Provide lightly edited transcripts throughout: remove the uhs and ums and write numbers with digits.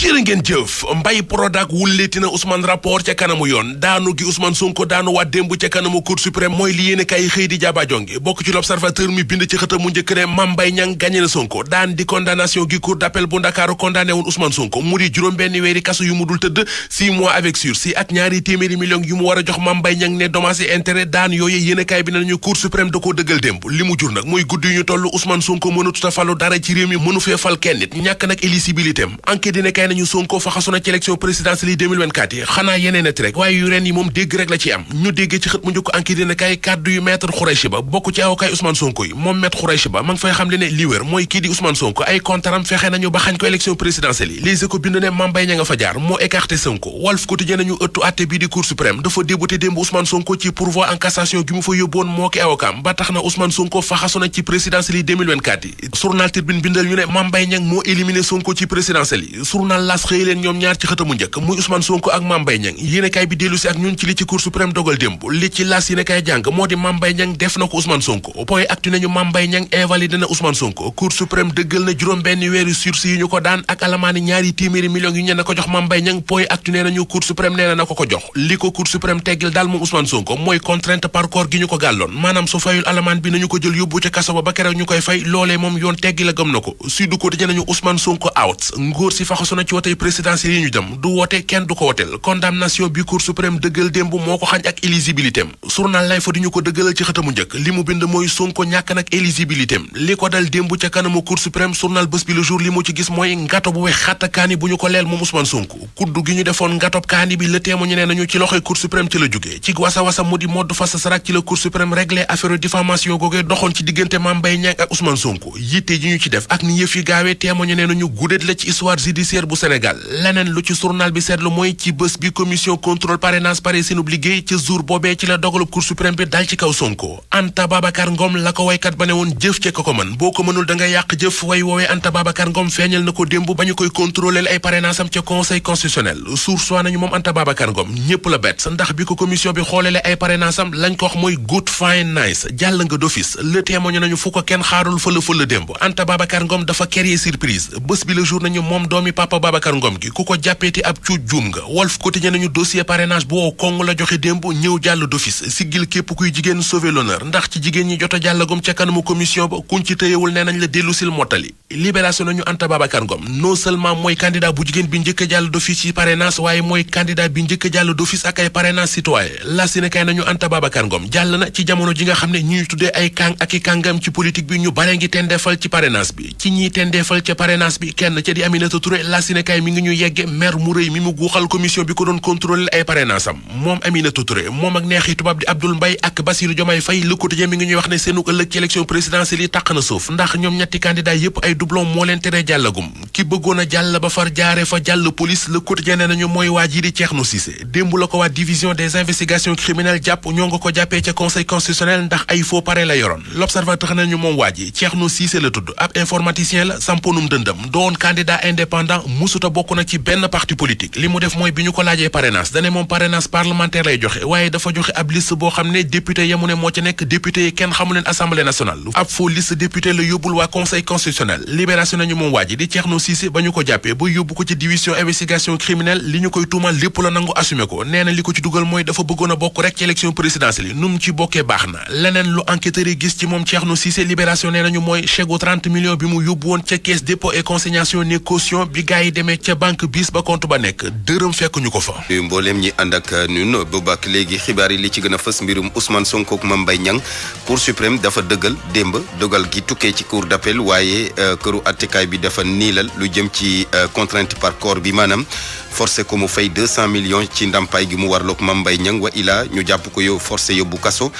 jërë ngeen jëf mbay Prodac wulleeti na Ousmane rapport ca kanamu yoon daanu gi Ousmane Sonko daanu waat démb ca kanamu Cour suprême mooy li yéene kay xëy di jaabajongi bokk ci l'Observateur mi bind ci xëtam mu njëkk ne Mame Mbaye Niang gagné na Sonko daan di condamnation gi cour d'appel bu Ndakaaru condamné woon Ousmane Sonko mu di juróom-benn weeri kaso yu mu dul tëdd 6 mois avec sursis ak ñaari téeméeri millions yu mu war a jox Mame Mbaye Niang ne dommages et intérêts daan yooyu yéene kay bi nañu Cour suprême da koo dëggal démb li mu jur nag mooy guddi yu ñu toll Ousmane Sonko mënatut a falu dara ci réew mi mënu fee fal kenn nit ñàkk nag éligibilité am enquête dina kay nañu Sonko fa xasu na ci élection présidentielle yi 2024 yi xanaa yeneen ati rek waaye yu ren yi moom dégg rek la ci am ñu déggee ci xët mu njëkk enquête dina kay kàddu yu maître Khoureychi Ba bokk ci avocat Ousmane Sonko yi moom maître Khoureychi Ba ma ngi fay xam le ne li wér mooy kii di Ousmane Sonko ay kontaram fexe nañu ba xañ ko élection présidentielle yi Les Échos bind ne Mame Mbaye Niang nga fa jaar moo écarté Sonko Walf Quotidien nañu ëttu àtte bii di Cour suprême dafa débuté démb Ousmane Sonko ci pourvoi en cassation gi mu fa yóbboon moo ki avocat ba tax na Ousmane Sonko fa xasu na ci présidentielle yi 2024 yi journal Tribune bindal ñu ne Mame Mbaye Niang moo éliminé Sonko ci présidentielle yi journal L'As xëy leen ñoom ñaar ci xëtamu njëkk muy Ousmane Sonko ak Mame Mbaye Niang yéenekaay bi dellu si ak ñun ci li ci Cour suprême dogal démb li ci L'As yéenekaay jàng moo di Mame Mbaye Niang def na ko Ousmane Sonko point actu nañu Mame Mbaye Niang invalidé na Ousmane Sonko Cour suprême dëggal na juróom benn weeru sursis yu ñu ko daan ak alamaani ñaari téeméeri millions yu ñu ne ko jox Mame Mbaye Niang point actu nee nañu Cour suprême nee na ko ko jox li ko Cour suprême teggil daal moom Ousmane Sonko mooy contrainte par corps gi ñu ko gàlloon maanaam su fayul alamaan bi nañu ko jël yóbbu ca kaso ba keroog ñu koy fay loolee moom yoon teggi la gëm na ko Sud Quotidien nañu Ousmane Sonko out ngóor si faxasu na ci wotey présidentielle yi ñu dem du wote kenn du ko woteel condamnation bi Cour suprême dëggal démb moo ko xañ ak éligibilité am journal lay fa di ñu ko dëggalal ci xëtamu njëkk li mu bind mooy Sonko ñàkk nag éligibilité am li ko dal démb ca kanamu Cour suprême journal Bës Bi Le Jour li mu ci gis mooy ngato bu wex xatta kaani bu ñu ko leel moom Ousmane Sonko kuddu gi ñu defoon ngatob kaani bi le témoin nee nañu ci loxoy Cour suprême ci la jógee ci wasa mu di modd fas sarak ci la Cour suprême réglé affaire diffamation googee doxoon ci diggante Mame Mbaye Niang ak Ousmane Sonko yitte ji ñu ci def ak ni yëf yi gaawee témoin nee nañu guddét la ci histoire judiciaire bu Sénégal leneen lu ci journal bi seetlu mooy ci bés bi commission contrôle parrainage pare seenub liggéey ca jour boobee ci la dogalub Cour suprême bi dal ci kaw Sonko Anta Babacar Ngom la ko waykat ba ne woon jëf ca ko mën boo ko mënul da nga yàq jëf way woowee Anta Babacar Ngom feeñal na ko démb ba ñu koy contrôler ay parrainage am ca conseil constitutionnel source nañu moom Anta Babacar Ngom ñépp la bett ndax bi ko commission bi xooleele ay parrainage am lañ ko wax mooy good fine nice jàll nga d'office le témoin nañu fu ko kenn xaarul fëla démb Anta Babacar Ngom dafa créer surprise bés bi le jour nañu moom doomi papa Babacar Ngom gi ku ko jàppeeti ab cuuj juum nga Walf Quotidien nañu dossier parrainage bu wow kong la joxe démb ñëw jàll d'office siggil képp kuy jigéen sauver l'honneur ndax ci jigéen ñi jot a jàllagum ca kanamu commission ba kuñ ci tëyewul nee nañ la dellu sil mottali libération nañu Anta Babacar Ngom non seulement mooy candidat bu jigéen bi njëkk a jàll d'office ci parrainage waaye mooy candidat bi njëkk a jàll d'office ak ay parrainage citoyen la si ne kay nañu Anta Babacar Ngom jàll na ci jamono ji nga xam ne ñuy tuddee ay kàng ak i kàngam ci politique bi ñu bare ngi tendeefal ci parrainage bi ci ñiy tendeefal ca parrainage bi kenn ca di Aminata Touré la si ne kay mi ngi ñu yegge mer mu rëy mi mu guuxal commission bi ko doon contrôler ay parrainage am moom Aminata Touré moom ak neexi tubaab di Abdoul Mbaye ak Bassirou Diomaye Faye Le Quotidien mi ngi ñuy wax ne seenu ëllëg ci élection présidentielle yi taq na suuf ndax ñoom ñetti candidat yépp ay doublon moo leen tere jàllagum ki bëggoon a jàll ba far jaare fa jàll police Le Quotidien ne nañu mooy waa ji di Thierno Cissé démb la ko waa division des investigations criminelles jàpp ñoo nga ko jàppee ca conseil constitutionnel ndax ay faux parrain la yoroon L'Observateur nañu moom waa ji Thierno Cissé la tudd ab informaticien la samponum dëndam doon candidat indépendant musuta bokk na ci benn parti politique li mu def mooy bi ñu ko laajee parrainage dane moom parrainage parlementaire lay joxe waaye dafa joxe ab liste boo xam ne député yamu ne moo ci nekk député yi kenn xamu leen assemblée nationale ab faux liste député la yóbbul waa conseil constitutionnel libération nañu moom waa ji di Thierno Cissé ba ñu ko jàppee ba yóbbu ko ci division investigation criminelle li ñu koy tuumal lépp la nangu assumé ko nee na li ko ci dugal mooy dafa bëggoon a bokk rek ci élection présidentielle yi nu mu ci bokkee baax na leneen lu enquêteurs yi gis ci moom Thierno Cissé libération nee nañu mooy chèque 30 millions bi mu yóbbu woon ca caisse dépôt et consignation ne caution bi gars yi demee ca banque bis ba compte ba nekk dërëm fekk ñu ko fa mbooleem ñi ànd ak ñun boobaak léegi xibaar yi li ci gën a fës mbirum Ousmane Sonko ak Mame Mbaye Niang Cour suprême dafa dëggal démb dogal gi tukkee ci cour d'appel waaye këru attekaay bi dafa niilal lu jëm ci contrainte par corps bi maanaam forcé ko mu fay 200 millions ci ndàmpaay gi mu warloog Mame Mbaye Niang wa ilaa ñu jàpp ko yow forcé yóbbu kaso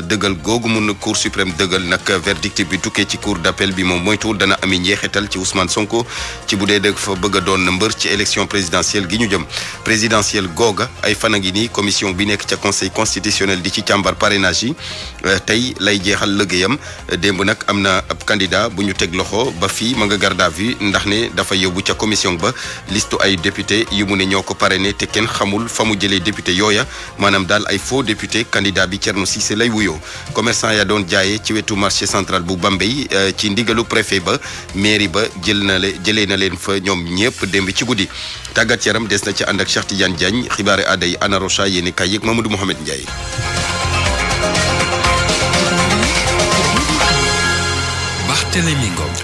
dëggal googu mun Cour suprême dëggal nag verdict bi tukkee ci cour d'appel bi moom moytuwul dana ami njeexital ci Ousmane Sonko ci bu dee dafa bëgg a doon mbër ci élection présidentielle gi ñu jëm présidentielle googa ay fan a ngi nii commission bi nekk ca conseil constitutionnel di ci càmbar parrainage yi tey lay jeexal liggéeyam démb nag am na ab candidat bu ñu teg loxo ba fii ma nga garde à vue ndax ne dafa yóbbu ca commission ba listu ay député yu mu ne ñoo ko parrainé te kenn xamul fa mu jëlee député yooya maanaam daal ay faux député candidat bi Thierno Cissé lay wuyoo commerçant ya doon jaayee ci wetu marché central bu Bambey ci ndigalu préfet ba mairie ba jël jëlee na leen fa ñoom ñëpp démb ci guddi tàggat yaram des na ci ànd ak Cheikh Tidiane Diagne xibaari aada yi Ana Rocha yéeni kay yëg Mamadou Mohamed Ndiaye.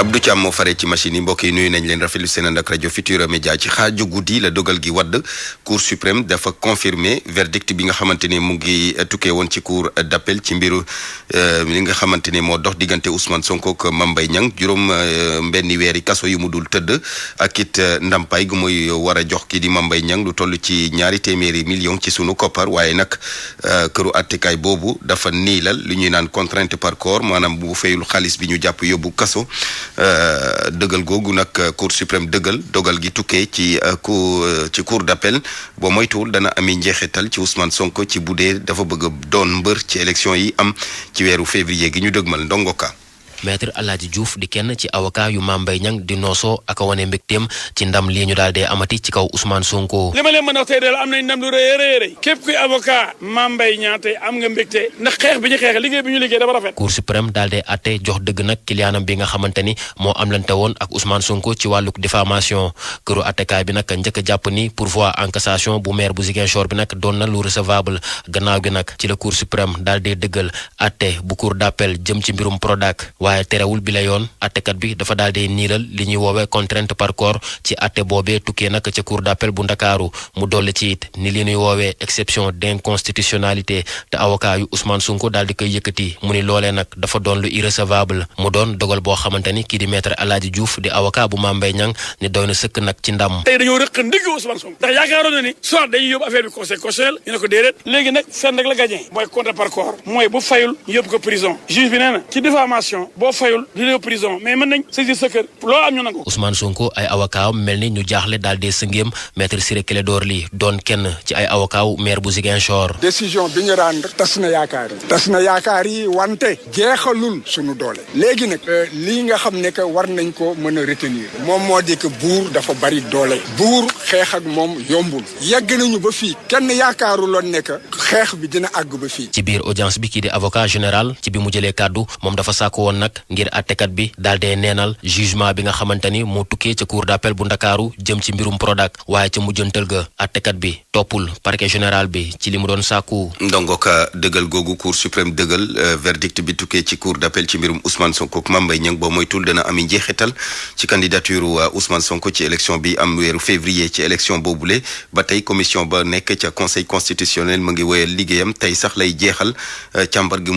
Abdou Thiam moo fare ci machine yi mbokk yi nuyu nañ leen rafetlu seen ànd ak rajo Futurs Médias ci xaaju guddi la dogal gi wadd Cour suprême dafa confirmer verdict bi nga xamante ne mu ngi tukkee woon ci cour d'appel ci mbiru li nga xamante ne moo dox diggante Ousmane Sonko ak Mame Mbaye Niang juróom benni weeri kaso yu mu dul tëdd ak it ndampaay gu muy war a jox kii di Mame Mbaye Niang lu toll ci 200 millions ci sunu koppar waaye nag këru attekaay boobu dafa niilal li ñuy naan contrainte par corps maanaam bu fayul xaalis bi ñu jàpp yóbbu kaso dëggal googu nag cour suprême dëggal dogal gi tukkee ci cour d'appel boo moytuwul dana ami njeexital ci Ousmane Sonko ci bu dee dafa bëgg a doon mbër ci élection yi am ci weeru février gi ñu dëgmal ndongoka Maître Aladji Diouf di kenn ci avocat yu Mame Mbaye Niang di noosoo ak wane mbégteem ci ndam lii ñu daal dee amati ci kaw Ousmane Sonko. li ma leen mën a wax tey daal am nañ ndam lu rëy képp kuy avocat Mame Mbaye Niang tey am nga mbégte ndax xeex bi ñu xeex liggéey bi ñu liggéey dafa rafet. Cour suprême daal dee atte jox dëgg nag kiliyaanam bi nga xamante ni moo am lante woon ak Ousmane Sonko ci wàlluk diffamation këru attekaay bi nag njëkk a jàpp ni pourvoi en cassation bu maire bu Ziguinchor bi nag doon na lu recevable gannaaw gi nag ci la Cour suprême daal dee dëggal atte bu cour d'appel jëm ci mbirum Prodac waaye terewul bi la yoon attekat bi dafa daal di niilal li ñuy woowee contrainte par corps ci atte boobee tukkee nag ca cour d'appel bu Ndakaaru mu dolli ci it ni li ñuy woowee exception d'inconstitutionnalité te avocat yu Ousmane Sonko daal di koy yëkkati mu ni loolee nag dafa doon lu irrecevable mu doon dogal boo xamante ni kii di maître Aladji Diouf di avocat bu Mame Mbaye Niang ni doy na sëkk nag ci ndam. tey dañoo rëq ndigg Ousmane Sonko ndax yaakaaroon na ni soit dañuy yóbbu affaire bi conseil constitutionnel ñu ne ko déedéet léegi nag fenn rek la gagné mooy contrainte par corps mooy bu fayul ñu yóbbu ko prison juge bi nee na ci diffamation boo fayul di prison mais mën nañ saisir sa kër loolu am ñu nangu. Ousmane Sonko ay avocat mel ni ñu jaaxle daal di sëngéem maître Ciré Clédor Ly doon kenn ci ay avocat maire bu Ziguinchor. décision bi ñu rendre tas na yaakaar yi wante jeexalul suñu doole léegi nag lii nga xam ne que war nañ ko mën a retenir moom moo di que buur dafa bari doole buur xeex ak moom yombul yegg nañu ba fii kenn yaakaaruloon ne que xeex bi dina àgg ba fii. ci biir audience bi kii di avocat général ci bi mu jëlee kàddu moom dafa sàkku woon nag ngir attekat bi daal dee neenal jugement bi nga xamante ni moo tukkee ca cour d'appel bu Ndakaaru jëm ci mbirum Prodac waaye ca mujjantal ga attekat bi toppul parquet général bi ci li mu doon sàkku. ndongo ka dëggal googu cour suprême dëggal verdict bi tukkee ci cour d'appel ci mbirum Ousmane Sonko ak Mame Mbaye Niang boo moytul dana ami njeexital ci candidature Ousmane Sonko ci élection bi am weeru février ci élection boobule ba tey commission ba nekk ca conseil constitutionnel mu ngi woyal liggéeyam tey sax lay jeexal càmbar gi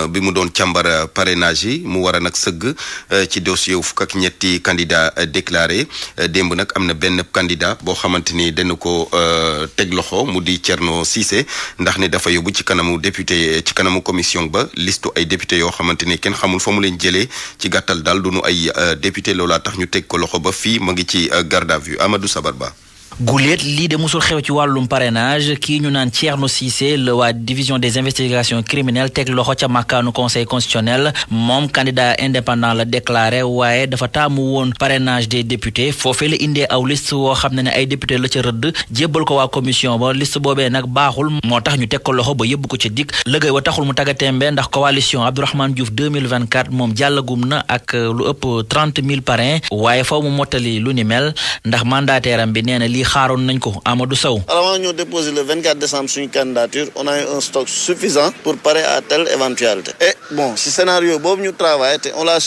bi mu doon càmbar parrainage yi mu war a nag sëgg ci dossier wu fukk ak ñetti candidat déclaré démb nag am na benn candidat boo xamante ni dana ko teg loxo mu di Thierno Cissé ndax ne dafa yóbbu ci kanamu député ci kanamu commission ba listu ay député yoo xamante ni kenn xamul fa mu leen jëlee ci gàttal daal duñu ay député loolaa tax ñu teg ko loxo ba fii mu ngi ci garde à vue Amadou Sabar Ba. guléet lii de musul xew ci wàllum parrainage kii ñu naan Thierno Cissé la waa division des investigations criminelles teg loxo ca màkkaanu conseil constitutionnel moom candidat indépendant la déclaré waaye dafa taamu woon parrainage des députés foofee la indee aw liste woo xam ne ay député la ca rëdd jébbal ko waa commission ba liste boobee nag baaxul moo tax ñu teg ko loxo ba yóbbu ko ca dikk lëgëy wa taxul mu tagatembe ndax coalition Abdourahmane Diouf 2024 moom jàllagum na ak lu ëpp 30 000 parrains waaye faw mu mottali lu ni mel ndax mandataire am bi nee na lii xaaroon nañ ko Amadou Sow. Alors ñoo déposé le 24 décembre suñu candidature on a eu un stock suffisant pour parer à telle éventualité et bon si scénario boobu ñu travaillé te on l'a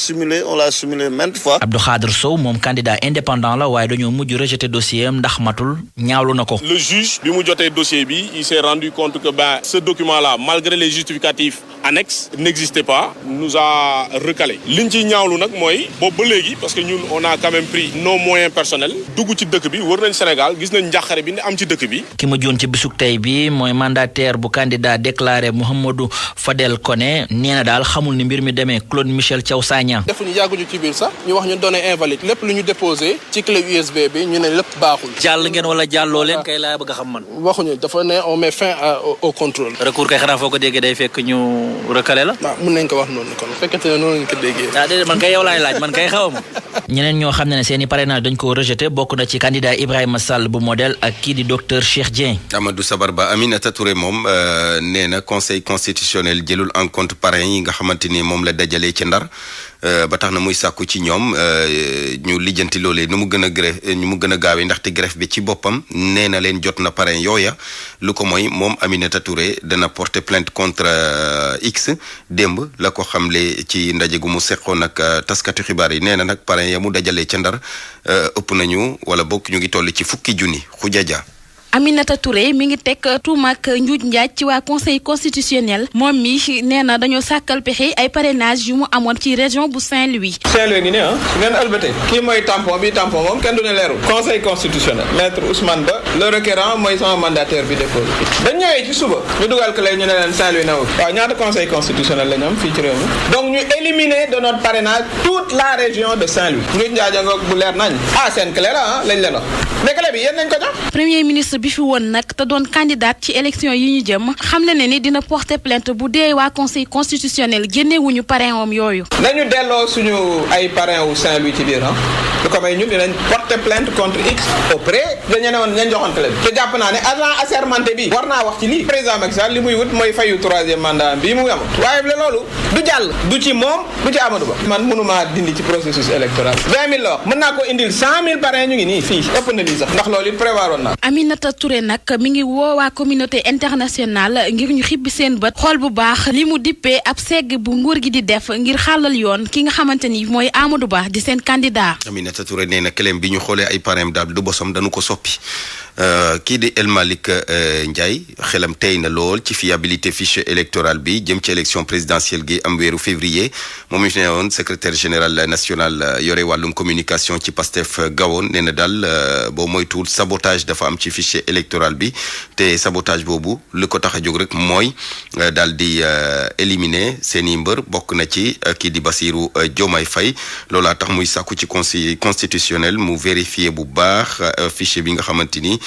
simulé maintes fois. Abdou Khadre Sow moom candidat indépendant la waaye dañoo mujj rejeté dossier am ndax matul ñaawlu na ko. Le juge bi mu jotee dossier bi il s'est rendu compte que ce document là malgré les justificatifs annexes n'existait pas nous a recalé liñ ciy ñaawlu nag mooy boobu ba léegi parce que ñun on a quand même pris nos moyens personnels dugg ci dëkk bi wër nañ Sénégal gis nañ njàqare bi ne am ci dëkk bi. ki ma joon ci bisuk tey bi mooy mandataire bu candidat déclaré Mouhamadou Fadel Koné nee na daal xamul ni mbir mi demee Claude Michel Thiaw Sagna. defuñu yàgguñu ci biir sax ñu wax ñu données invalides lépp lu ñu déposé ci clé USB bi ñu ne lépp baaxul. jàll ngeen wala jàlloo leen kay laa bëgg a xam man. waxuñu dafa ne on met fin au contrôle. recours kay xanaa foo ko déggee day fekk ñu recalé la. waaw mën nañ ko wax noonu kon fekkente ne noonu lañ ko déggee. ah déedéet man kay yow laay laaj man kay xawma. ñeneen ñoo xam ne seen i parrainage dañ ko rejeté bokk na ci candidat Ibrahima Sall bu modèle ak kii di docteur Cheikh Dieng. Amadou Sabar Ba Aminata Touré moom nee na conseil constitutionnel jëlul en compte parrain yi nga xamante ni moom la dajalee ci Ndar ba tax na muy sàkku ci ñoom ñu lijjanti loolee nu mu gën a gaawee ndaxte greffe bi ci boppam nee na leen jot na parrain yooya lu ko mooy moom Aminata Touré dana porter plainte contre X démb la ko xamle ci ndaje gu mu seqoon ak taskatu xibaar yi nee na nag parrain ya mu dajalee ca Ndar ëpp nañu wala bokk ñu ngi toll ci 10 junni xujaja Aminata Touré mi ngi teg tuuma ak njuuj njaaj ci waa conseil constitutionnel moom mi nee na dañoo sàkkal pexe ay parrainage yu mu amoon ci région bu Saint-Louis. Saint-Louis ngi ne su ngeen ëlbatee kii mooy tampon moom kenn du ne leerul conseil constitutionnel maître Ousmane Ba le requérant mooy sama mandataire bi déposé dañ ñëwee ci suba ñu dugal ko lay ñu ne leen Saint-Louis na waaw ñaata conseil constitutionnel la ñu am fii ci réew mi donc ñu éliminer de notre parrainage toute la région de Saint-Louis njuuj njaaj a ngoog bu leer nañ seen clé la lañ leen wax mais clé bi yéen nañ ko jox. Premier ministre bi fi woon nag te doon candidat ci élection yi ñu jëm xam le ne ni dina porter plainte bu dee waa conseil constitutionnel génnewuñu parrain om yooyu. nañu delloo suñu ay parrain wu Saint-Louis ci biir lu ko may ñun dinañ porter plainte contre X auprès dañu ne woon nañ joxoon clé bi te jàpp naa ne agent assermenté bi war naa wax ci lii président Macky Sall li muy wut mooy fayu 3e mandat bii mu amut waaye loolu du jàll du ci moom du ci Amadou Ba man mënumaa dindi ci processus électoral 20 000 la wax mën naa ko indil 100 000 parrain ñu ngi nii fii ëpp na lii sax ndax loolu it prévoir woon naa. Aminata Touré nag mi ngi woo waa communauté internationale ngir ñu xibbi seen bët xool bu baax li mu dippee ab segg bu nguur gi di def ngir xàllal yoon ki nga xamante ni mooy Amadou Ba di seen candidat. Aminata Touré nee na clé bi ñu xoolee ay parrain daal du bosom dañu ko soppi kii di El Malick Ndiaye xelam tey na lool ci fiabilité fichier électoral bi jëm ci élection présidentielle gi am weeru février moom mi ne woon secrétaire général national yore wàllum communication ci Pastef gawoon nee na daal boo moytuwul sabotage dafa am ci fichier électoral bi te sabotage boobu li ko tax a jóg rek mooy daal di éliminer seeni mbër bokk na ci kii di Bassirou Diomaye Faye loolaa tax muy sàkku ci conseil constitutionnel mu vérifier bu baax fichier bi nga xamante ni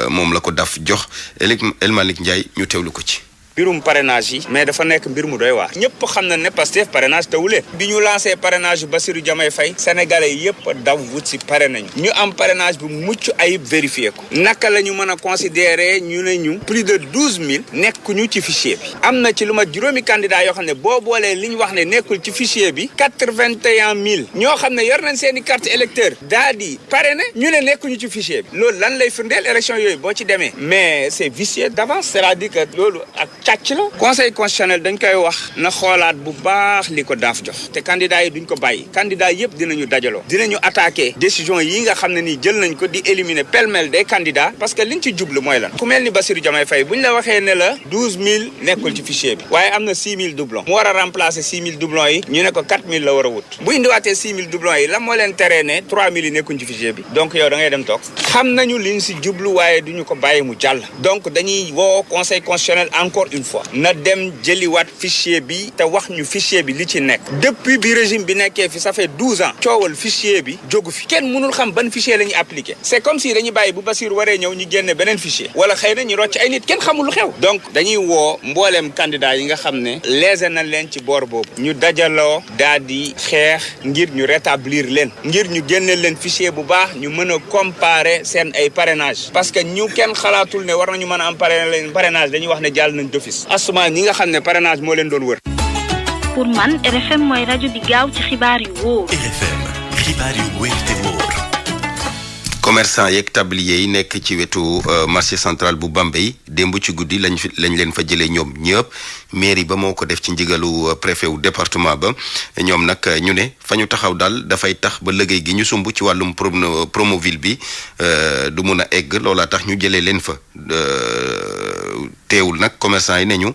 moom la ko daf jox El Malick Ndiaye ñu teewlu ko ci. mbirum parrainage yi mais dafa nekk mbir mu doy waar ñëpp xam na ne Pastef parrainage tawulee bi ñu lancé parrainage yu Bassirou Diomaye Faye sénégalais yëpp daw wut si pare nañu ñu am parrainage bu mucc ayib vérifié ko naka la ñu mën a considérer ñu ne ñu plus de 12 000 nekkuñu ci fichier bi am na ci lu ma juróomi candidat yoo xam ne boo boolee li ñu wax ne nekkul ci fichier bi 81 000 ñoo xam ne yor nañ seen i carte électeur daal di parrainé ñu ne nekkuñu ci fichier bi loolu lan lay firndeel élection yooyu boo ci demee mais c'est vicieux d'avance c'est-à-dire que loolu ak càcc la conseil constitutionnel dañ koy wax na xoolaat bu baax li ko daaf jox te candidat yi duñ ko bàyyi candidat yëpp dinañu dajaloo dinañu attaquer décision yi nga xam ne nii jël nañ ko di éliminer pêle-mêle des candidats parce que liñ ci jublu mooy lan ku mel ni Bassirou Diomaye Faye buñ la waxee ne la 12 000 nekkul ci fichier bi waaye am na 6 000 doublons mu war a remplacer 6 000 doublons yi ñu ne ko 4 000 la war a wut bu indiwaatee 6 000 doublons yi lan moo leen teree ne 3 000 yi nekkuñ ci fichier bi donc yow da ngay dem toog xam nañu liñ si jublu waaye duñu ko bàyyi mu jàll donc dañuy woo conseil constitutionnel encore une fois na dem jëliwaat fichier bi te wax ñu fichier bi li ci nekk depuis bi régime bi nekkee fi ça fait 12 ans coowal fichier bi jógu fi kenn mënul xam ban fichier la ñuy appliqué c'est comme si dañuy bàyyi bu Bassirou waree ñëw ñu génne beneen fichier wala xëy na ñu rocc ay nit kenn xamul lu xew donc dañuy woo mbooleem candidat yi nga xam ne lésé nañ leen ci boor boobu ñu dajaloo daal di xeex ngir ñu rétablir leen ngir ñu génne leen fichier bu baax ñu mën a comparer seen ay parrainage parce que ñu kenn xalaatul ne war nañu mën a am parrainage dañuy wax ne jàll nañ d'office asuma ñi nga xam ne parrainage moo leen doon wër. pour man RFM mooy rajo bi gaaw ci xibaar yu wóor. RFM xibaar yu wóor te wóor. commerçant yeeg tablier yi nekk ci wetu marché central bu Bambey démb ci guddi lañ leen fa jëlee ñoom ñëpp mairie ba moo ko def ci ndigalu préfet wu département ba ñoom nag ñu ne fa ñu taxaw daal dafay tax ba liggéey gi ñu sumb ci wàllum promoville bi du mun a egg loolaa tax ñu jëlee leen fa teewul nag commerçant yi ne ñu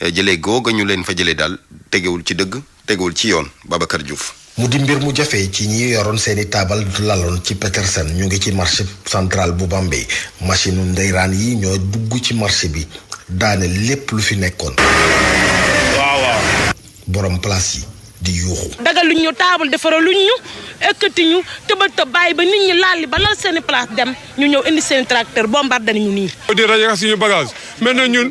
jëlee googa ñu leen fa jëlee daal tegewul ci dëgg tegewul ci yoon Babacar Diouf. mu di mbir mu jafe ci ñi yoroon seeni taabal laloon ci Petersen ñu ngi ci marché central bu Bambey machine ndeyraan yi ñoo dugg ci marché bi daane lépp lu fi nekkoon. waaw. borom place yi di yuuxu. dagaluñ ñu taabal defaraluñ ñu ekkati ñu tëbal tëb bàyyi ba nit ñi laal ba lal seeni place dem ñu ñëw indi seen tracteur bombardé nañu nii. di rajo suñu bagage maintenant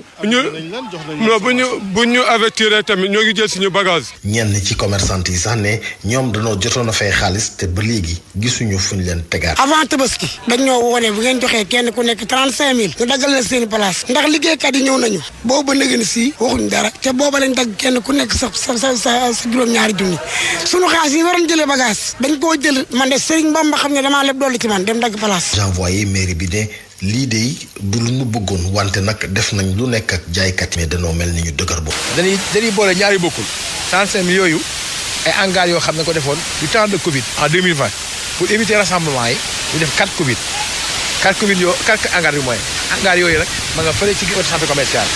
bu ñu avertir tamit ñoo ngi jël suñu bagage. ñenn ci commerçant yi sax ne ñoom dañoo jotoon a fay xaalis te ba léegi gisuñu fuñ leen tegaat. avant tabaski dañ ñoo woone bu ngeen joxee kenn ku nekk 35000 ñu daggal na seen place ndax liggéeykat yi ñëw nañu boobu ba léegi si waxuñ dara te booba lañ dagg kenn ku nekk sa juróom-ñaari junni suñu xaalis yi waroon jëlee bagage dañ koo jël man de Serigne Bamba xam ne damaa leb dolli ci man dem dagg place. envoyé mairie bi ne lii de du lu ñu bëggoon wante nag def nañ lu nekk ak jaaykat mais danoo mel ni ñu dëgër boobu. dañuy boole ñaari bokkul 35 000 yooyu ay engrais yoo xam ne ko defoon du temps de Covid en 2020 pour éviter rassemblement yi ñu def 4 Covid yoo 4 engrais yu mooy engrais yooyu nag ma nga fële ci wetu centre commercial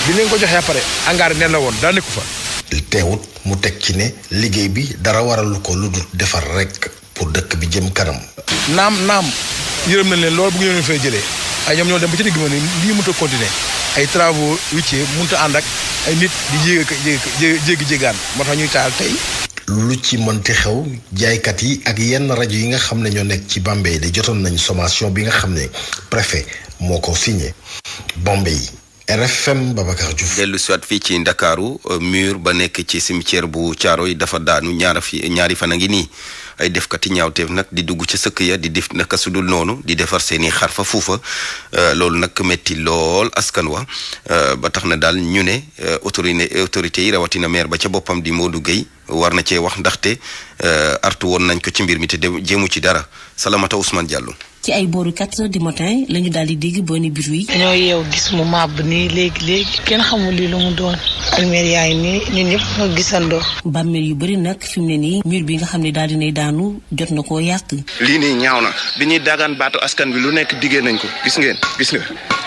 bi leen ko joxee après engrais nen la woon daa nekku fa. teewut mu teg ci ne liggéey bi dara waralu ko lu dul defar rek pour dëkk bi jëm kanam. naam yërëm nañ leen loolu bu ñu leen fay jëlee ay ñoom ñoo dem ba ci digg ma ni lii mënut a continuer ay travaux routiers mënut a ànd ak ay nit di jégaan moo tax ñuy taal tey. lu ci mënti xew jaaykat yi ak yenn rajo yi nga xam ne ñoo nekk ci Bambey de jotoon nañ sommation bi nga xam ne préfet moo ko signé Bambey RFM Babacar Diouf. dellu siwaat fii ci Ndakaaru mur ba nekk ci cimetière bu Thiaroye dafa daanu ñaari fan a ngi nii ay defkati ñaawteef nag di dugg ci sëkk ya di def naka su dul noonu di defar seeni xar fa fuufa loolu nag metti lool askan wa ba tax na daal ñu ne autorité yi rawatina maire ba ca boppam di Modou Gueye war na cee wax ndaxte artu woon nañ ko ci mbir mi te jéemu ci dara Salamata Ousmane Diallo. ci ay booru 4 heures du matin lañu daal di dégg boni bruit. ñoo yeew gis mu màbb nii léegi kenn xamul lii lu mu doon almeer yaay nii ñun ñëpp ñoo gisandoo. bàmmeel yu bëri nag fi mu ne nii mur bi nga xam ne daal dinay daanu jot na koo yàq. lii nii ñaaw na bi ñuy dagaan baatu askan bi lu nekk diggee nañ ko gis nga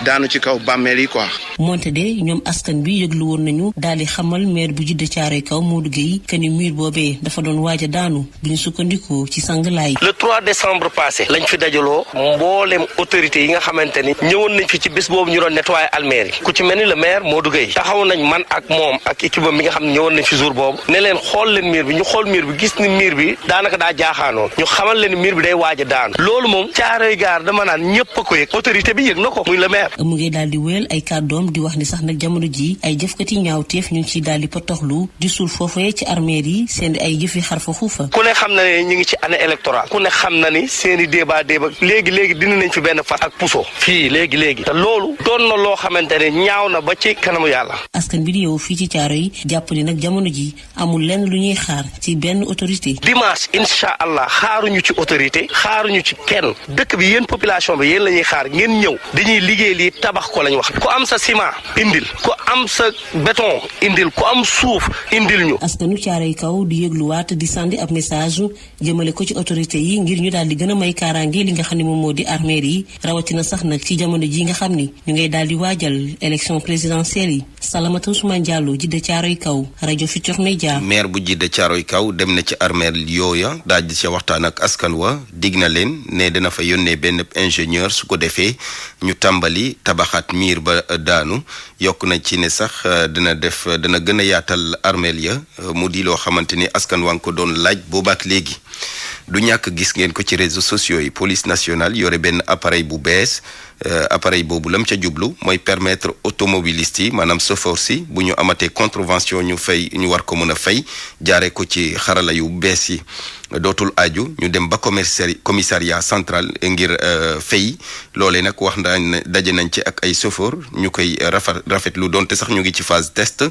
daanu ci kaw bàmmeel yi quoi. moonte de ñoom askan bi yëglu woon nañu daal di xamal maire bu Djiddah Thiaroye Kaw Modou Gueye que ni mur boobee dafa doon waaj a daanu bu ñu sukkandikoo ci sanglaay. le 3 décembre passé lañ fi dajaloo mboolem autorité yi nga xamante ni ñëwoon nañ fi ci bés boobu ñu doon nettoyer almeer yi ku ci mel ni le maire Modou Gueye taxaw nañ man ak moom ak équipe bi nga xam ne ñëwoon nañ fi jour boobu ne leen xool leen mur bi ñu xool mur bi gis ni mur bi daanaka daa jaaxaanoon ñu xamal leen ni mur bi day waaj a daanu loolu moom Thiaroye Gare dama naan ñëpp a ko yëg autorité bi yëg na ko muy le maire. mu ngi daal di wéyal ay kàddoom di wax ni sax nag jamono ji ay jëfkat yi ñaawteef ñu ngi ciy daal di potoxlu di suul foofee ci armeer yi seen ay jëfi xar fa xuufa. ku ne xam na ne ñu ngi ci année électorale ku ne xam na ni seen i débat léegi dindi nañ fi benn fas ak puso fii léegi te loolu doon na loo xamante ne ñaaw na ba ci kanamu yàlla. askan bi di yow fii ci Thiaroye yi jàpp ni nag jamono ji amul lenn lu ñuy xaar ci benn autorité. dimanche incha allah xaaruñu ci autorité xaaruñu ci kenn dëkk bi yéen population bi yéen la ñuy xaar ngeen ñëw dañuy liggéey lii tabax ko lañ wax ku am sa ciment indil ku am sa béton indil ku am suuf indil ñu. askanu Thiaroye Kaw di yëgluwaat di sànni ab message jëmale ko ci autorité yi ngir ñu daal di gën a may kaaraange li nga xam ne moom moo di armeer yi rawatina sax nag ci jamono ji nga xam ni ñu ngay daal di waajal élection présidentielle yi. Salamata Ousmane Diallo Djiddah Thiaroye Kaw rajo Futurs Médias. maire bu Djiddah Thiaroye Kaw dem na ci armeer yooya daal di ca waxtaan ak askan wa dig na leen ne dina fa yónnee benn ingénieur su ko defee ñu tàmbali tabaxaat miir ba daanu yokk na ci ne sax dana gën a yaatal armeel ya mu di loo xamante ni askan waa ngi ko doon laaj boobaak léegi du ñàkk gis ngeen ko ci réseaux sociaux yi police nationale yore benn appareil bu bees appareil boobu lam ca jublu mooy permettre automobilistes yi maanaam chauffeur si bu ñu amatee contravention ñu war ko mën a fay jaaree ko ci xarala yu bees yi dootul aju ñu dem ba commissariat central ngir fay loolee nag wax nañ daje nañ ci ak ay chauffeur ñu koy rafetlu doonte sax ñu ngi ci phase test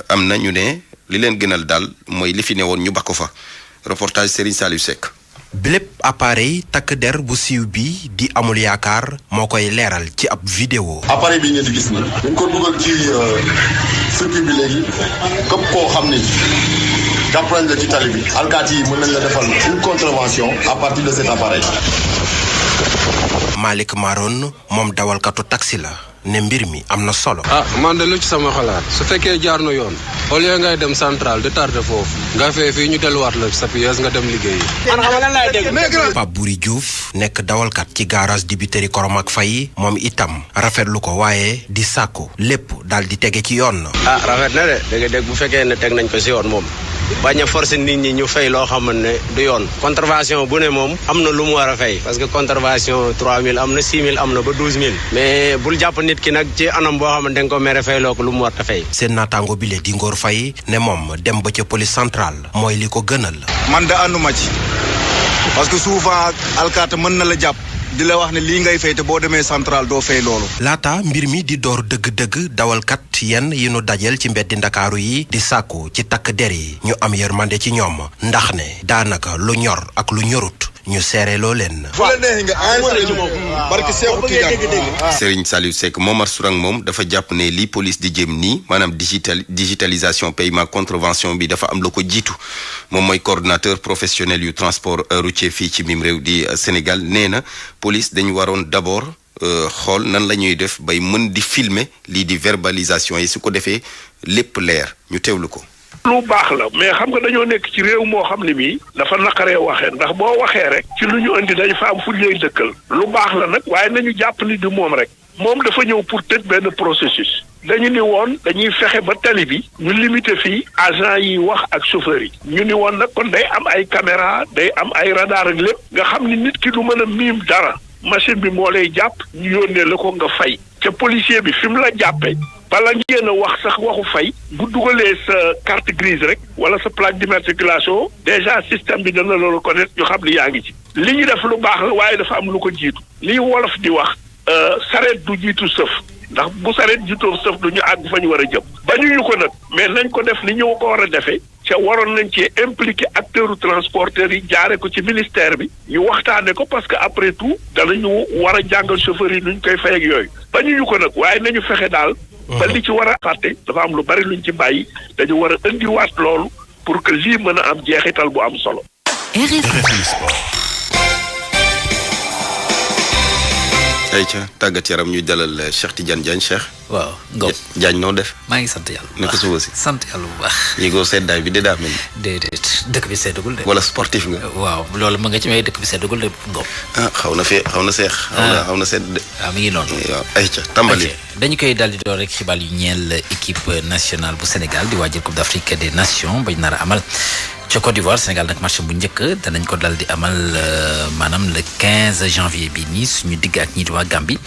am na ñu ne li leen gënal daal mooy li fi ne woon ñu bakko fa reportage Serigne Saliou Seck. bépp appareil takk der bu siiw bi di amul yaakaar moo koy leeral ci ab vidéo. appareil bi ngeen di gis ni dañ ko dugal ci circuit bi léegi képp koo xam ni jàpp nañ la ci tali bi alkaati yi mën nañ la defal une contravention à partir de cet appareil. Malick Maron moom dawalkatu taxi la ne mbir mi am na solo. man de lu ci sama xalaat su fekkee jaar na yoon au lieu ngay dem central de tardé foofu nga fee fii ñu delluwaat la sa pièce nga dem liggéeyi. man xam lan laay dégg. Pape Boury Diouf nekk dawalkat ci garage dibiteri Koromak Faye moom itam rafetlu ko waaye di sàkku lépp daal di tege ci yoon. rafet na de dégg bu fekkee ne teg nañ ko si yoon moom bañ a forcer nit ñi ñu fay loo xam ne du yoon contravention bu ne moom am na lu mu war a fay parce que contravention 3000 am na 6000 am na ba 12000 mais bul jàpp nit ki nag ci anam boo xam ne danga ko mere fay loo ko lu mu war a fay. seen naataango bi le di Ngor Faye ne moom dem ba ca police centrale mooy li ko gënal. man da ànduma ci parce que souvent alkaata mën na la jàpp di la wax ne lii ngay fay te boo demee centrale doo fay loolu. laata mbir mi di door dëgg-dëgg dawalkat yenn yi nu dajel ci mbeddi ndakaaru yi di sàkku ci takk der yi ñu am yërmande ci ñoom ndax ne daanaka lu ñor ak lu ñorut ñu seereloo leen. fu la neexee nga enregistré moom barke Seexu Tijaan. Serigne Saliou Seck Momar Sourang moom dafa jàpp ne lii police di jëm nii maanaam digitalisation paiement contravention bi dafa am lu ko jiitu moom mooy coordonnateur professionnel yu transport routier fii ci mim réew di Sénégal nee na police dañu waroon d'abord xool nan la ñuy def bay mën di filmer lii di verbalisation yi su ko defee lépp leer ñu teewlu ko. lu baax la mais xam nga dañoo nekk ci réew moo xam ne bii dafa naqaree waxee ndax boo waxee rek ci lu ñu indi dañ fa am fu ñu lay dëkkal lu baax la nag waaye nañu jàpp ni du moom rek moom dafa ñëw pour tëj benn processus dañu ni woon dañuy fexe ba tali bi ñu limité fii agent yi wax ak chauffeur yi ñu ni woon nag kon day am ay caméra day am ay radar ak lépp nga xam ni nit ki du mën a miim dara machine bi moo lay jàpp ñu yónnee la ko nga fay ca policier bi fi mu la jàppee bala ngeen a wax sax waxu fay bu dugalee sa carte grise rek wala sa plaque d'immatriculation déjà système bi dana la reconnaître ñu xam li yaa ngi ci li ñu def lu baax la waaye dafa am lu ko jiitu lii wolof di wax sareet du jiitu sëf ndax bu sareet jiitoo sëf du ñu àgg fa ñu war a jëm bañuñu ko nag mais nañ ko def li ñu ko war a defee ca waroon nañ ci impliqué acteurs transporteurs yi jaare ko ci ministère bi ñu waxtaane ko parce que après tout danañu war a jàngal chauffeurs yi nuñ koy fay ak yooyu bañuñu ko nag waaye nañu fexe daal ba li ci war a fàtte dafa am lu bari luñ ci bàyyi dañu war a indiwaat loolu pour que lii mën a am jeexital bu am solo. ayca tàggat yaram ñuy dalal Cheikh Tidiane Diagne Cheikh. waaw Ngom Diagne noo def. maa ngi sant yàlla. ne ko suba si. sant yàlla bu baax. yéegoo seddaay bi de daa mel. déedéet dëkk bi seddagul de. wala sportif nga. waaw loolu ma nga ci may dëkk bi seddagul de Ngom. ah xaw na seex. xaw na sedd de. waaw mi ngi noonu. waaw ayca tàmbali. dañu koy daal di door rek xibaar yu ñeel équipe nationale bu Sénégal di waajal Coupe d'Afrique des Nations bañ nar a amal. ca Côte d'Ivoire Sénégal nag match bu njëkk danañ ko dal di amal maanaam le 15 janvier bi nii suñu digg ak ñi di waa Gambie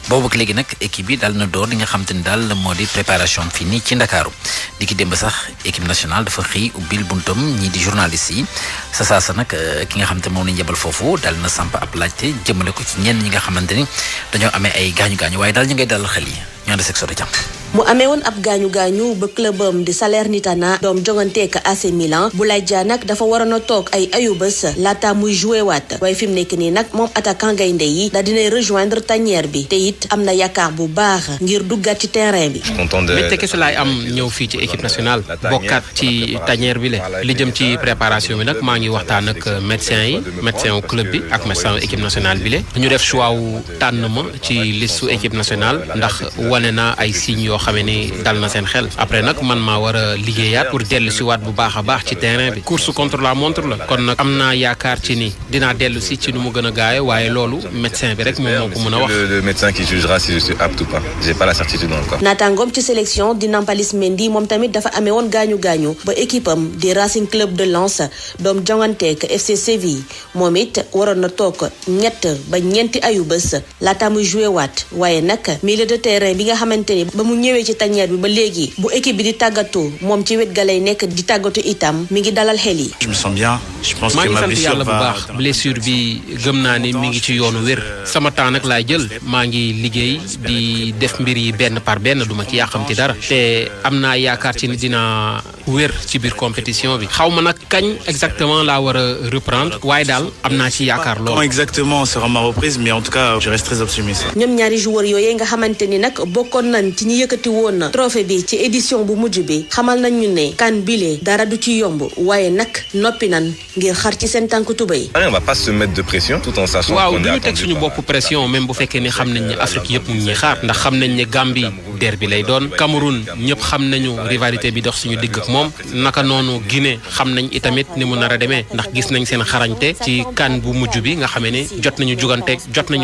boobu ak léegi nag équipe bi daal na door li nga xam te ni daal moo di préparation fii nii ci Ndakaaru di ki démb sax équipe nationale dafa xëy ubbil buntam ñii di journalistes yi sa nag ki nga xam te moom lañ yebal foofu daal na samp ab laajte jëmale ko ci ñenn ñi nga xamante ni dañoo amee ay gaañu-gaañu waaye daal ñu ngay dalal xel yi ñoo ànd ak Soda Thiam. mu amee woon ab gaañu-gaañu ba clubam di Salernitana doom jonganteek AC Milan Boulaye Dia nag dafa waroon a toog ay ayubés laata muy joué waat waaye fi mu nekk nii nag moom attaquant gaynde yi da dinay rejoindre tanière bi te it am na yaakaar bu baax ngir duggaat ci terrain bi. mbégte kese laay am ñëw fii ci équipe nationale bokkaat ci tanière bi li jëm ci préparation bi nag maa ngi waxtaan ak médecin wu club bi ak médecin wu équipe nationale bi ñu def choix wu tànn ma ci liste su équipe nationale ndax wane na ay signes yoo xamee ni dal na seen xel après nag man maa war a liggéeyaat pour dellu si waat bu baax a baax ci terrain bi course contre la montre la kon nag am naa yaakaar ci ni dinaa dellu si ci nu mu gën a gaawe waaye loolu médecin bi rek moom moo ko mën a wax. le médecin qui jugera si je suis apte ou pas j'ai pas la certitude encore. naataangoom ci sélection di Nampalys Mendy moom tamit dafa amee woon gaañu ba équipe am di Racing Club de Lens doom jonganteek FC Séville moom it waroon na toog ñett ba ñeenti ayubés laata muy joué waat waaye nag milieu de terrain bi nga xamante ni ba mu ñëwee ci tanière bi ba léegi bu équipe bi di tàggatu moom ci wet ga lay nekk di tàggatu itam mi ngi dalal xel yi. je me sens bien. je pense maa que ngi ma sant blessure yàlla bu va. baax blessure bi gëm naa ni mi ngi ci yoonu wér sama temps nag laay jël maa ngi liggéey di def mbir yi benn par benn duma ci yàqamti dara te am naa yaakaar ci ni dina wér ci biir compétition bi xaw ma nag kañ exactement laa war a reprendre waaye daal am naa ci yaakaar Quand lool. exactement sera ma reprise mais en tout cas je reste très optimiste. ñoom ñaari joueurs yooyu nga xamante ni nag bokkoon nañ ci ñi yëkkati woon trophée bi ci édition bu mujj bi xamal nañ ñu ne kan bile dara du ci yomb waaye nag noppi nan ngir xar ci seen tànk tubéy. on va pas se mettre de pression tout en sachant waaw qu'on du est ñu teg attendu suñu par- bopp pression même bu fekkee ni xam nañ ne Afrique yëpp mu ngi ñuy xaar ndax xam nañ ne Gambie derby lay doon. Cameroun ñëpp xam nañu rivalité bi dox suñu digg ak moom naka noonu Guinée xam nañ itamit ni mu nar a demee ndax gis nañ seen xarañte ci CAN bu mujj bi nga xamee ni jot nañu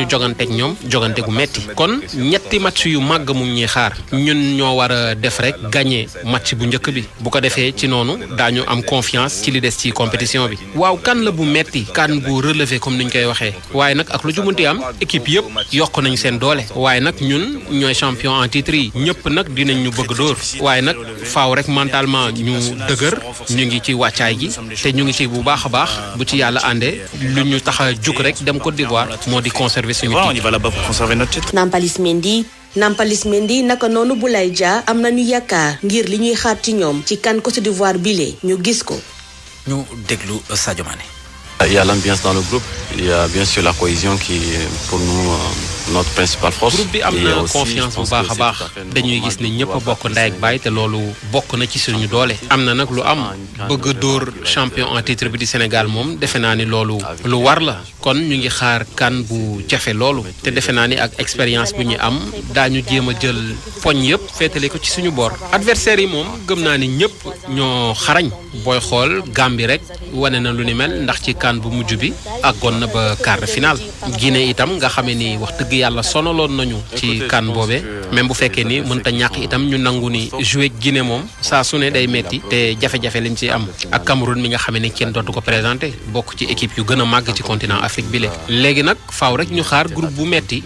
joganteeg ñoom jogante gu metti kon ñetti match yu màgg mu ngi ñuy xaar ñun ñoo war a def rek gagné match bu njëkk bi bu ko defee ci noonu daañu am confiance ci li des ci compétition bi waaw CAN la bu metti CAN bu relevé comme ni ñu koy waxee waaye nag ak lu ci munti am équipe yëpp yokk nañ seen doole waaye nag ñun ñooy champion en titre yi ñëpp nag dinañ ñu bëgg dóor waaye nag faaw rek mentalement ñu dëgër ñu ngi ci wàccaay gi te ñu ngi ci bu baax a baax bu ci yàlla àndee lu ñu tax a jug rek dem Côte d'Ivoire moo di conserver suñu titre. Nampalys Mendy naka noonu Boulaye Dia am nañu yaakaar ngir li ñuy xaar ci ñoom ci CAN Côte d'Ivoire bile ñu gis ko. ñu déglu Sadio Mané. Il y a l'ambiance dans le groupe, il y a bien sûr la cohésion qui est pour nous notre principale force. Groupe bi am na confiance bu baax a baax dañuy gis ne ñëpp a bokk ndey ak baay te loolu bokk na ci suñu doole. am na nag lu am bëgg a dóor champion en titre bi di Sénégal moom defe naa ni loolu lu war la kon ñu ngi xaar CAN bu jafe loolu te defe naa ni ak expérience bu ñu am daañu jéem a jël poñ yëpp féetale ko ci suñu boor. adversaires yi moom gëm naa ni ñëpp ñoo xarañ booy xool Gambie rek wane na lu ni mel ndax ci CAN bu mujj bi àggoon na ba quart de finale. Guinée itam nga xamee ni wax dëgg yàlla sonaloon nañu ci CAN boobee même bu fekkee ni mënta ñàkk itam ñu nangu ni jouer Guinée moom saa su ne day metti te jafe-jafe lañ ci am ak Cameroun mi nga xamee ni kenn dootu ko présenté bokk ci équipe yu gën a màgg ci continent Afrique bi léegi nag faaw rek ñu xaar groupe bu metti.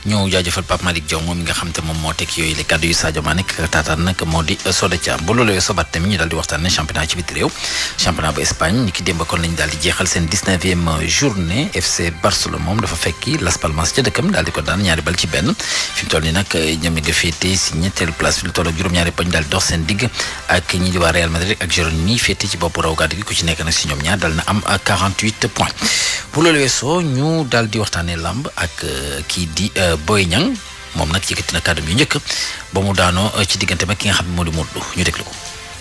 ñoo jaajëfal Pape Malick Diaw moom mi nga xam te moom moo teg yooyu les kàddu yu Sadio Mané taataan nag moo di Soda Thiam bu loolu sobat tamit ñu daal di waxtaanee championnat ci biti réew championnat bu Espagne ñi ki démb kon lañu daal di jeexal seen 19e journée FC Barcelone moom dafa fekki Las Palmas ca dëkkam daal di ko daan 2 bal ci 1 fi mu toll nii nag ñoom ñi nga féete si ñetteelu place bi lu toll ak juróom-ñaari poñ daal di dox seen digg ak ñi di waa Real Madrid ak Girona ñi féete ci bopp raw gàddu gi ku ci nekk nag si ñoom ñaar dal na am 48 points bu loolu weesoo ñu daal di waxtaanee lamb ak kii di Boy Niang moom nag yëkkati na kàddu yu njëkk ba mu daanoo ci diggante ba ki nga xam ne moo di Modou Lo ñu déglu ko.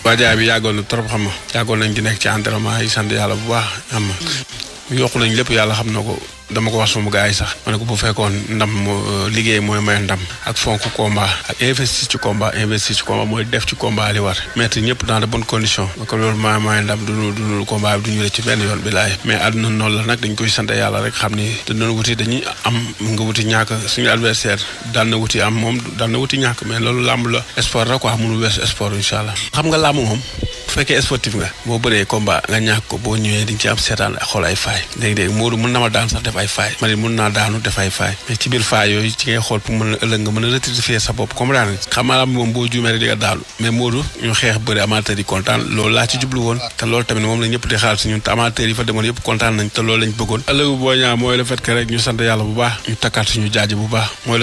waajaay bi yàggoon na trop xam nga yàggoon nañ di nekk ci entraînement yi sant yàlla bu baax xam nga yokku nañ lépp yàlla xam na ko dama ko wax suma gars yi sax ma ne ko bu fekkoon ndam liggéey mooy may ndam ak fonk combat ak investir ci combat mooy def ci combat li war mettre ñëpp dans de bonnes conditions ko loolu may ndam du combat bi du ñu ci benn yoon bi laay mais àdduna noonu la nag dañ koy sant yàlla rek xam ni dañu wuti dañuy am nga wuti ñàkk suñu adversaire dal na wuti am moom dal na wuti ñàkk mais loolu làmb la sport la quoi mënul weesu sport incha allah xam nga làmb moom bu fekkee sportif nga boo bëree combat nga ñàkk ko boo ñëwee di nga ci am seetaan xool ay faay léegi-léegi Modou mën na ma daan sax def ay faay man mën naa daanu def ay faay mais ci biir faay yooyu ci ngay xool pour mën a ëllëg nga mën a rectifier sa bopp comme daal xam nga moom boo juumee rek di nga daanu mais Modou ñu xeex bëri amateur yi kontaan loolu laa ci jublu woon te loolu tamit moom la ñëpp di xaar si ñun te amateur yi fa demoon yëpp kontaan nañ te loolu lañ bëggoon ëllëg boo ñaa mooy le fait que rek ñu sant yàlla bu baax ñu takkaat suñu jaaji bu baax mooy